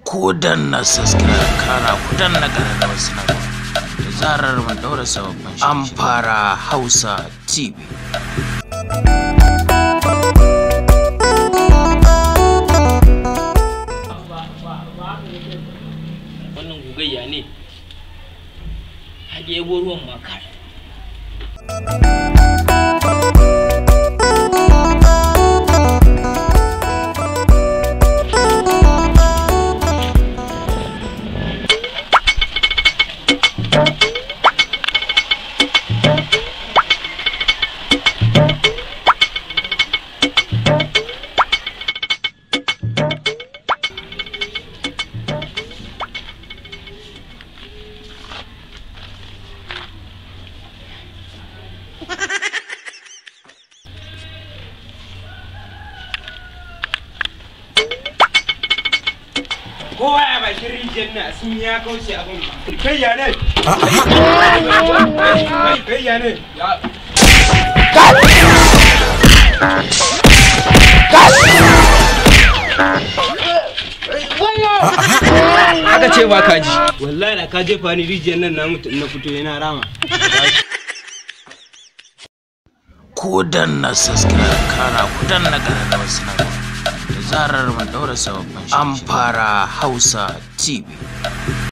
Ku danna subscribe, kara ku danna ƙararrawar sanarwa da zarar mun ɗaura sababbin Amfara Hausa TV. Wannan gugayya ne haɗe ruwan ma kai. Kowa a bakin rijiyar na sun ya kauce abin ba. Kai ya ne? Kai ya ne? Aka ce ba kaji. Wallahi da ka jefa ni rijiyar nan na mutu na fito yana rama. Ku danna subscribe, kara ku danna ƙararrawar sanarwa da zarar mun ɗaura sababbin Amfara Hausa TV.